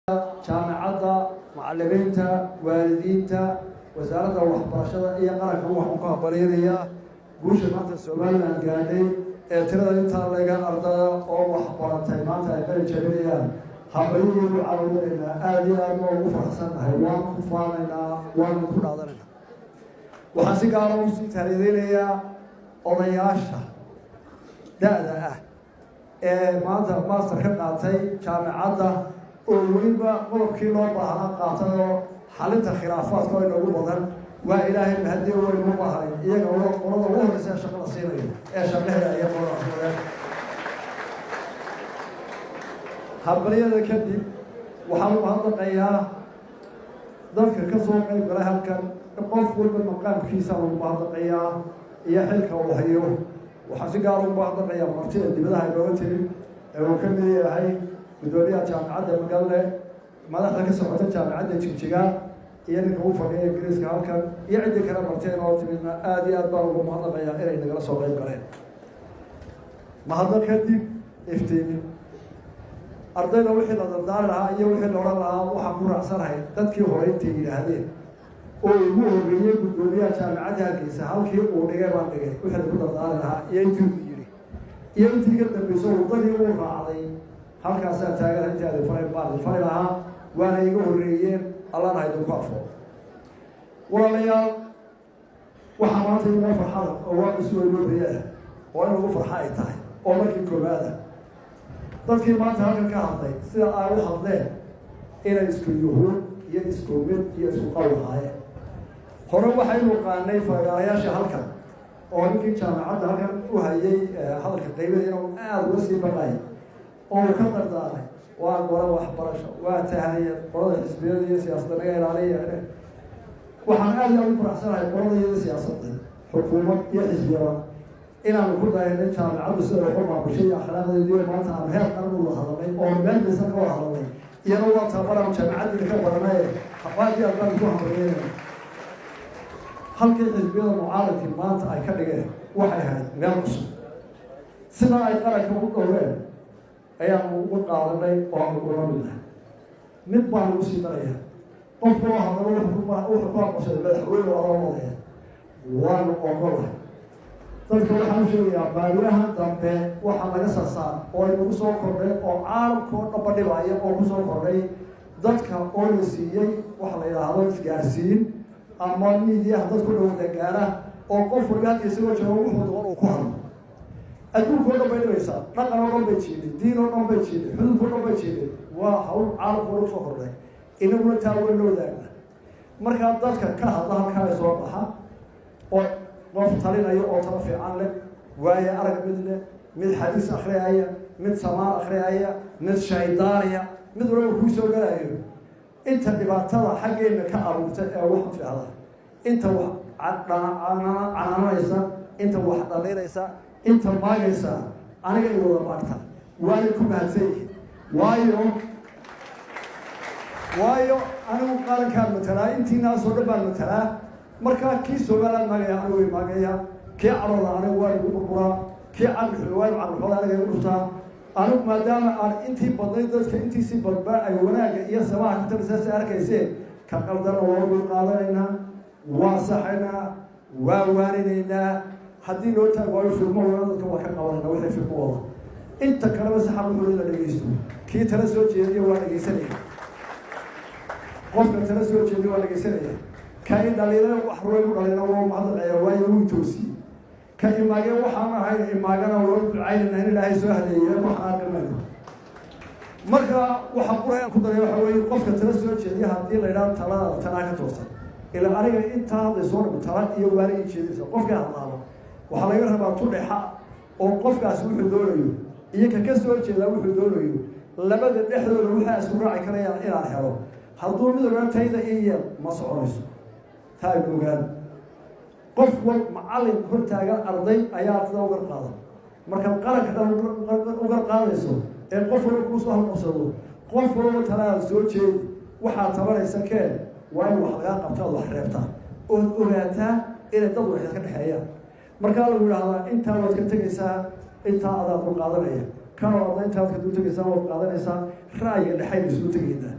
Jaamacadda, macallimiinta, waalidiinta, wasaaradda waxbarashada iyo qaranka waxaan ku hambalyaynayaa guusha maanta Somaliland gaadhay ee tirada intaa laga ardada oo waxbaratay maanta ay qalin jabinayaan. Hambalyadii caawinaynaa, aada iyo aad waa ugu faraxsannahay, waan ku faanaynaa, waanu ku dhaadanaynaa. Waxaan si gaara u sii taariideynayaa odayaasha da-da ah ee maanta master ka qaatay jaamacadda, oo weliba qodobkii loo baahnaa qaatay oo xalinta khilaafaadka oo inoogu badan. Waa Ilaahay mahadiyo, waynu baahnay iyaga. Qolada ugu horreysa ee shaqa la siinayo ee shaqaheeda iyo qoladaas. Hambalyada kadib, waxaan u mahadnaqayaa dadka ka soo qayb galay halkan. Qof walba maqaamkiisa lagu mahadnaqayaa iyo xilka uu hayo. Waxaan si gaar ugu mahadnaqayaa martida dibadaha inooga timid ee uu ka mid yahay guddoomiyaha Jaamacadda Magalle, madaxda ka socota Jaamacadda Jigjiga iyo ninka u fadhiya Ingiriiska halkan, iyo ciddii kale martida inooga timidna aada iyo aad baan ugu mahadnaqayaa inay nagala soo qayb galeen. Mahadnaq kadib, iftiimin ardayda wixii la dardaari lahaa iyo wixii la odhan lahaa, waxaan ku raacsanahay dadkii hore intay yidhaahdeen oo ugu horreeyey guddoomiyaha Jaamacadda Hargeysa. Halkii uu dhigay baan dhigay wixii lagu dardaari lahaa iyo intii uu yidhi iyo intii ka dambayso waddadii uu raacday. Halkaasaa taagan. Intii adin faray baan idin fari lahaa, waana iga horreeyeen. Allana ha idinku afo. Walaalayaal, waxaa maanta inoo farxada oo waa isu weynoobayaa oo in lagu farxa ay tahay oo markii koowaada dadkii maanta halkan ka hadlay sida ay u hadleen inay isku yuhuud iyo isku mid iyo isku qawl ahaayeen. Hore waxaynu qaanay fagaarayaasha halkan oo ninkii jaamacadda halkan u hayay hadalka qaybada inuu aada uga sii baqay oo uu ka dardaaray. Waa golo waxbarasho, waa tahniyad. Qolada xisbiyada iyo siyaasadda naga ilaaliya. Waxaan aad iyo aad u faraxsanahay qolada iyo siyaasadda, xukuumad iyo xisbiyaba, inaanu ku dayanay jaamacaddu sida waxu maamushay iyo akhlaaqdeediyo. Maanta aanu heer qaran u wada hadalnay oo meel misan ka wada hadalnay, iyana waa tababaraan jaamacaddiina ka baranay. Aad iyo aad baan ku hambalyeynaya. Halkii xisbiyada mucaaradkii maanta ay ka dhigeen waxay ahayd meel cusub. Sidaa ay qaranka u dhowreen ayaanu ugu qaadanay oo aanu kula midnahay. Mid baan ugu sii daraya: qofka oo hadalo wuxuu ku aqoonsaday madaxweyne oo adoo wadaya, waanu ogolahay. Dadka waxaan u sheegayaa, baariyahan dambe waxaa laga sasaa oo inagu soo kordhay oo caalamka oo dhanba dhibaya oo kusoo kordhay dadka oo la siiyey waxa la yidhaahdo isgaarsiin ama miidiyaha dadku dhowda gaara, oo qof waliba halka isagoo joogo wuxuu doon uu ku hadlo. Adduunka o dhan bay dhibaysaa, dhaqan oo dhan bay jiiday, diin oo dhan bay jiiday, xuduudka o dhan bay jiiday. Waa hawl caalamka o dhan kusoo kordhay, inaguna taa weyn la wadaagna. Markaa dadka ka hadla halkaa ay soo baxa oo qof talinayo oo talo fiican leh, waaye arag mid leh, mid xadiis akhriyaya, mid samaan akhriyaya, mid shaydaaniya, mid walba kuu soo galayo, inta dhibaatada xaggeena ka abuurta ee wax tidhaahda, inta wax canaananaysa, inta wax dhalinaysa, inta maagaysa, aniga i wada maagta, waanay ku mahadsan yihiin. Waayo anigu qarankaan matalaa, intiinaasoo dhan baan matalaa. Markaa kii Somaliland maagaya anigu way maagaya, kii cadhooda anigu waa igu burburaa, kii caqli waa caqlixooda aniga igu dhuftaa. Anigu maadaama aan intii badnayd dadka intiisii badbaa ay wanaagga iyo samaha ka talisaasa arkayseen, ka qaldana waa dul qaadanaynaa, waa saxaynaa, waa waaninaynaa. Haddii loo taag waayo firmahooda, dadka waa ka qabanayna wixii firmahooda. Inta kaleba saxa wuxuu la dhegeysto. Kii tala soo jeediya waa dhegeysanaya, qofka tala soo jeediya waa dhegeysanaya. Ka i dhaliila wax ruway u dhaliila waa mahadnaqaya, waayo wuu toosiyey. Ka imaage waxaan ahayn imaagana waa ducaynayna in Ilaahay soo hadeeye, waxaan aqrimayno. Marka waxa qurayaan ku daray waxa weeye, qofka tala soo jeediya haddii la idhaha taladaada talaa ka toosan, ilaa aniga intaa hadlay soo dhami tala iyo waana ii jeedinaysa. Qofkii hadlaaba waxaa laga rabaa tudhexa oo qofkaasi wuxuu doonayo iyo ka ka soo jeedaa wuxuu doonayo, labada dhexdooda waxaa isku raaci karayaan inaan helo. Hadduu mid walba tayda ii yeel, ma soconayso. Taa ay ogaan. Qof wal macallin hortaagan arday ayaa ardada ugar qaada. Markaad qaranka dhan ugar qaadayso ee qof walba kuu soo halqabsado, qof walba talaada soo jeedi, waxaad tabanaysa keen. Waa in wax lagaa qabta ood wax reebtaa ood ogaataa inay dad wax ka dhexeeyaan. Markaa lagu yidhahdaa intaa waad ka tegaysaa, intaa adaa dul qaadanaya, kanoo adna intaad ka dul tegaysaa waad qaadanaysaa. Ra'yiga dhexaynu isugu tegaynaa.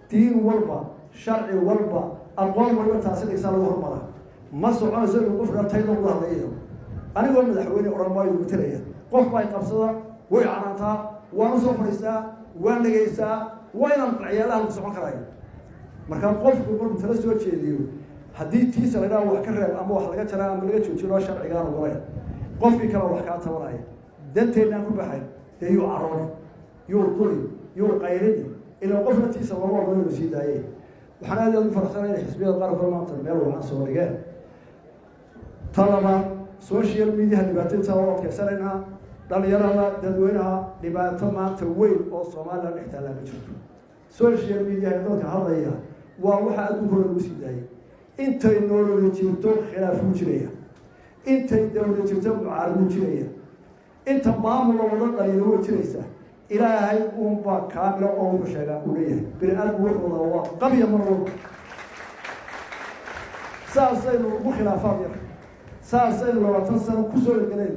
Diin walba, sharci walba, aqoon walba taasi dhigsaa lagu hormaraa. Ma soconayso inuu qof tayda uga hadlayo. Anigoo madaxweyne odhan maayo matalaya. Qof baa qabsada, way canaantaa, waan usoo fadhiistaa, waan dhegaystaa, waa inaan qanciyaalaha lagu socon karayo. Marka qofku markuu tala soo jeediyo, haddii tiisa la idhaha wax ka reeb ama wax laga jaraa ama laga joojiyo, loo sharcigaan ogolayn, qofkii kale wax kaa tabanaya, danteennaan ku baxayn, dee yuu carooni, yuu duri, yuu qayrini? Ilaa qofna tiisa lama ogolo inuu sii daayey. Waxaan aad aad u faraxsanay inay xisbiyada qaarkood maanta meel wacan soo dhigeen. Ta labaad, social mediaha dhibaatadiisa oo adkaysanaynaa. Dhalinyarada, dadweynaha, dhibaato maanta weyn oo Somaliland dhex taallaa ma jirto. Social mediaha dadka hadlaya waa waxa adduunka lagu sii daayay. Intay noololi jirto khilaafuu jiraya, intay dawla jirto mucaaraduu jiraya, inta maamul wada dhaliilo way jiraysaa. Ilaahay uunbaa kaamila oo wuxuu sheegaa uu leeyahay. Bini aadmu wuxuu wadaa waa qabya mar walba. Saasaynu ugu khilaafaad yar, saasaynu 20 sano kusoo galeen.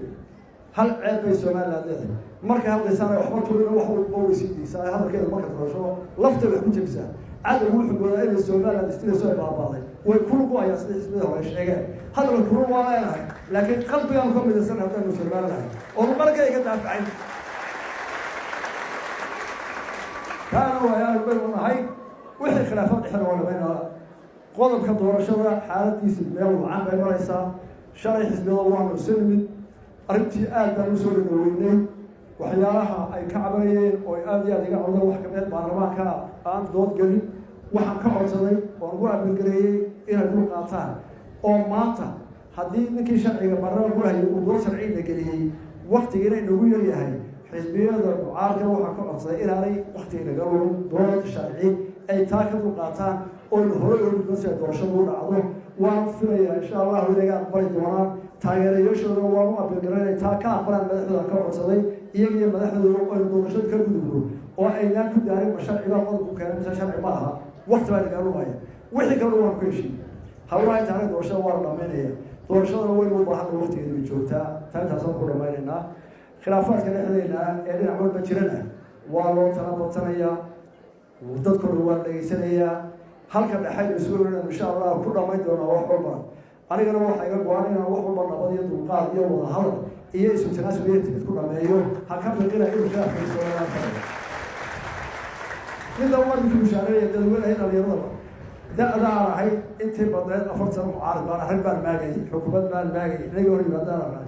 Hal ceeb bay Somaliland leedahay: markay hadlaysaana waxba tulina, wax walba way sii deysaa. Hadalkeeda marka doorasho laftay wax ku jebisaa. Cadowgu wuxuu moodaa inay Somaliland istirayso ay baabaaday. Way kulugu-ayaan sida xisbiyada hore sheegeen. Hadalka kulul waa leenahay, laakiin qalbigaan ka midaysan haddaynu Somalilahay oonu qaranka ka daafacayn. Taana waa baynu nahay. Wixii khilaafaad dhexda waa dhamaynaa. Qodobka doorashada xaaladiisa meel wacan bay maraysaa. Shalay xisbiyada waanu isu nimid, arrintii aad baan usoo dhaweynay. Waxyaalaha ay ka cabanayeen oo ay aada iyo aad iga codeen wax kamid baarlamaanka aan dood gelin. Waxaan ka codsaday oon ugu abaalgareeyey inay dul qaataan, oo maanta haddii ninkii sharciga baarlamaanka kulahayay uu dood sharciga geliyey, waktigiina inagu yaryahay, xisbiyada mucaaradka waxaan ka codsaday inaanay wakti inaga lumin, dood sharci ay taa ka dul qaataan oynu hore oga gudban si ay doorashadu u dhacdo. Waan filayaa, insha Allahu, inaga aqbali doonaan. Taageerayaashoodana waan u abilgaranay taa ka aqbalaan. Madaxdooda ka codsaday, iyaga iyo madaxdooda, aynu doorashada ka gudubno oo aynaan ku daarin ma sharciba qodobku keenay mise sharci ma aha. Wakti baa inaga lumaya. Wixii kalena waan ku heshiiyey. Hawlaha intaana doorashada waa la dhamaynaya. Doorashadana waynu u baahana, waktigeeda bay joogtaa. Taa intaasaan ku dhamaynaynaa. Khilaafaadka dhexdeena ee dhinac walba jirana waa loo tala badsanayaa, dadkooda waa dhegaysanayaa. Halka dhexaynu isugu imanayno, insha Allah, ku dhamayn doonaa wax walba. Anigana waxaa iga go-an inaan wax walba nabad iyo dulqaad iyo wadahadal iyo isu tanaasul iyo timid ku dhameeyo. Ha ka biqina inuu khilaafka Somaliland. Midda waan idinku bushaareeya, dadweynahay, dhalinyaradaba. Da-da aan ahay intii badneed 4 sano mucaarid baan, arrin baan maagayay, xukuumad baan maagayay, inaga hor yimaadaan aqaan.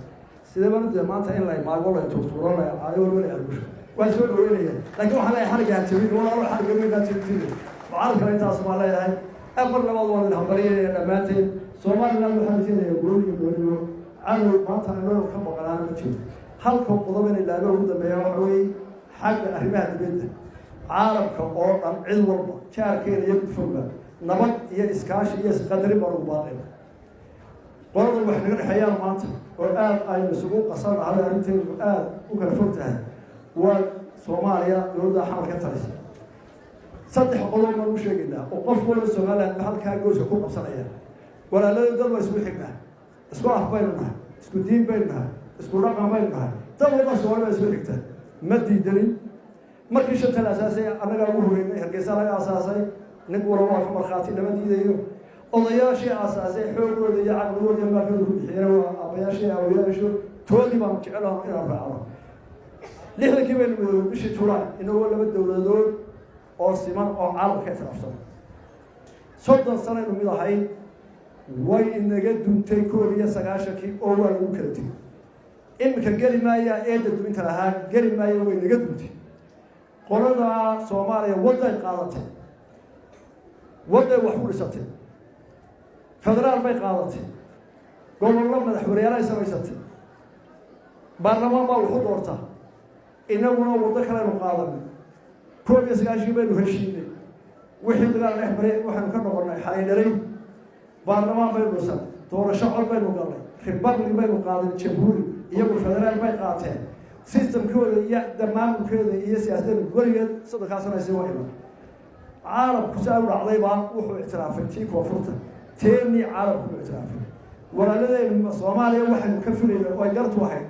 Sidee baan udee maanta in la maago, la turtuuro, la caayo, walba la argusho, waan soo dhaweynaya. Laakiin waxaan leeyahay xariga ha jabin, walaalo, xariga maynaa jabin. Mucaaradkana intaas baan leeyahay. Mar labaad waan idin hambalyanaya dhammaanteen. Somaliland waxaan rajeynayaa gooni iyo gooniyo. Cadow maanta inoo ka maqnaana ma jiro. Halka qodob inay laaba ugu dambeeya waxa weeye xagga arrimaha dibadda. Caalamka oo dhan, cid walba, jaarkeena iyo gudfogba, nabad iyo iskaashi iyo isqadarin baan ugu baaqayna. Qoladan wax naga dhexeeyaan maanta oo aada aynu isugu qasannahay, arrinteedu aada u kala fog tahay, waa Soomaaliya, dowladda Xamar ka talisa. Saddex qodob baan u sheegaynaa oo qof walba Somaliland ba halkaa gooska ku qabsanaya. Walaalada, dad waa isku xignaa, isku af baynu nahay, isku diin baynu nahay, isku dhaqan baynu nahay. Dad walba Soomaali baa isku xigta, ma diidanin. Markii shanta la asaasay annagaa ugu horeynay, Hargeysa laga asaasay, nin walba waa ka markhaati, lama diidayo. Odayaashii aasaasay xoogooda iyo caqligooda iyo maalkooda ku bixiyeen waa aabayaashii, awayaasho toodii baanu jecelaho inaan raacno. 60-kii baynu midoobay bishii Julaay, inagoo laba dowladood oo siman oo caalamka ictiraafsan. 30 sanaynu mid ahayn. Way inaga duntay 91-kii oo waa lagu kala tegey. Iminka geli maayaa eedda duminta lahaa, geli maayo, way naga duntay. Qolada Soomaaliya wadday qaadatay, wadday wax ku dhisatay, federaal bay qaadatay, gobollo madaxweyneyaal samaysatay, baarlamaan baa waxu doortaa. Inaguna waddo kalenu qaadanay. 91-kii baynu heshiinay. Wixii dagaal dhex maray waxaynu ka noqonnay xalaydhalay. Baarlamaan baynu dhisanay, doorasho cod baynu galnay, republic baynu qaaday, jamhuuri. Iyagu federaal bay qaateen. Systemkooda iyo maamulkeeda iyo siyaasadeeda weligeed 30-kaa sana si waa iman. Caalamku saa u dhacdaybaa wuxuu ictiraafay tii koonfurta, teenii caalamku u ictiraafay. Walaaladeynu Soomaaliya waxaynu ka filayna oo ay gartu ahayd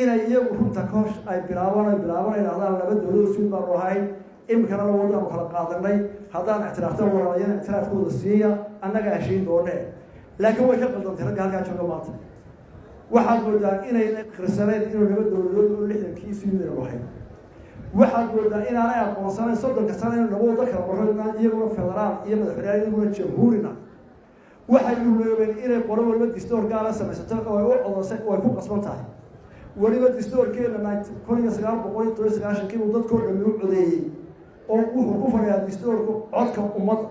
inay iyagu runta ka hor ay bilaabaan, ay bilaabaan ay dhahdaan laba dowladood suud baanu ahayn. Iminkana laba waddaanu kala qaadanay. Haddaan ictiraafta, walaalayana ictiraafkooda siiya, annagaa heshiin doonee. Laakiin way ka qaldantay ragga halkaa jooga maanta. Waxaad moodaa inayna qirsaneyn inuu laba dowladood oo 60-kii isu yimid ahayd. Waxaad moodaa inaanay aqoonsanayn 30-ka sano inuu laba waddo kala marro, iyaguna federaal iyo madaxweyneyaal, iyaguna jamhuurina. Waxay uloobeen inay qolo waliba distoor gaala samaysato oo ay u codosay oo ay ku qasban tahay. Weliba distoorkeena 1997-kii uu dadkoo dhami u codeeyey, oo wuxuu ku fadhiyaa distoorku codka ummadda.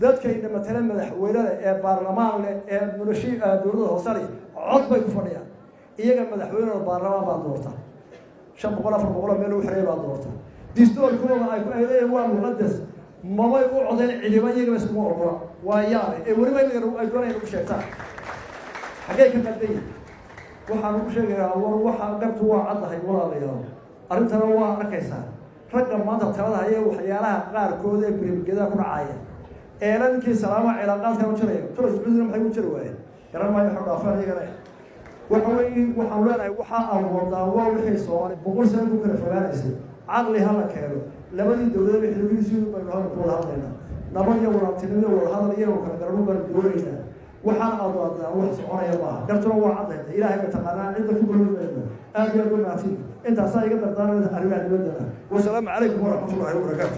Dadkayna matale madaxweynada ee baarlamaan leh ee mulashi dowladda hoose leh cod bay ku fadhiyaan. Iyaga madaxweynada baarlamaan baa doorta, 500, 400 meel lagu xereey baa doorta. Distoorkooda ay ku ay waa muqadas, mamay u codeyn cidiba, iyagaba iskuma ogola. Waa yaabe ee weliba inaga ay doonayaan ugu sheegtaan. Xaggee ka qaldan yihin? Waxaan ugu sheegayaa, war waxa gartu waa caddahay, walaalayaal. Arrintana waa arkaysaa. Ragga maanta talada haya waxyaalaha qaarkood ee birimgedaa ku dhacaya eela ninkii salaama cilaaqaadkan u jaraya tula Sacuudina maxay u jari waayeen? Garan maayo. Waxu dhaafaan iyagana. Waxa weeye, waxaan leenahay, waxa aan wadaa waa wixii Soomaali 100 sano ku kala fogaanaysay. Caqli hala keeno. Labadii dowladood xilligiisii baynu hadal ku wada hadlaynaa. Nabad iyo walaaltinimo iyo wadahadal iyagoo kala garano baanu doonaynaa. Waxaan aad wadaa wax soconaya maaha. Gartuna waa caddahay, Ilaahay bay taqaanaa, cidda ku golmi mayno. Aad iyo aad u mahadsin. Intaasaa iga dardaaranaysa arrimaha dibaddana. Wasalaamu calaykum waraxmatullaahi wabarakaatu.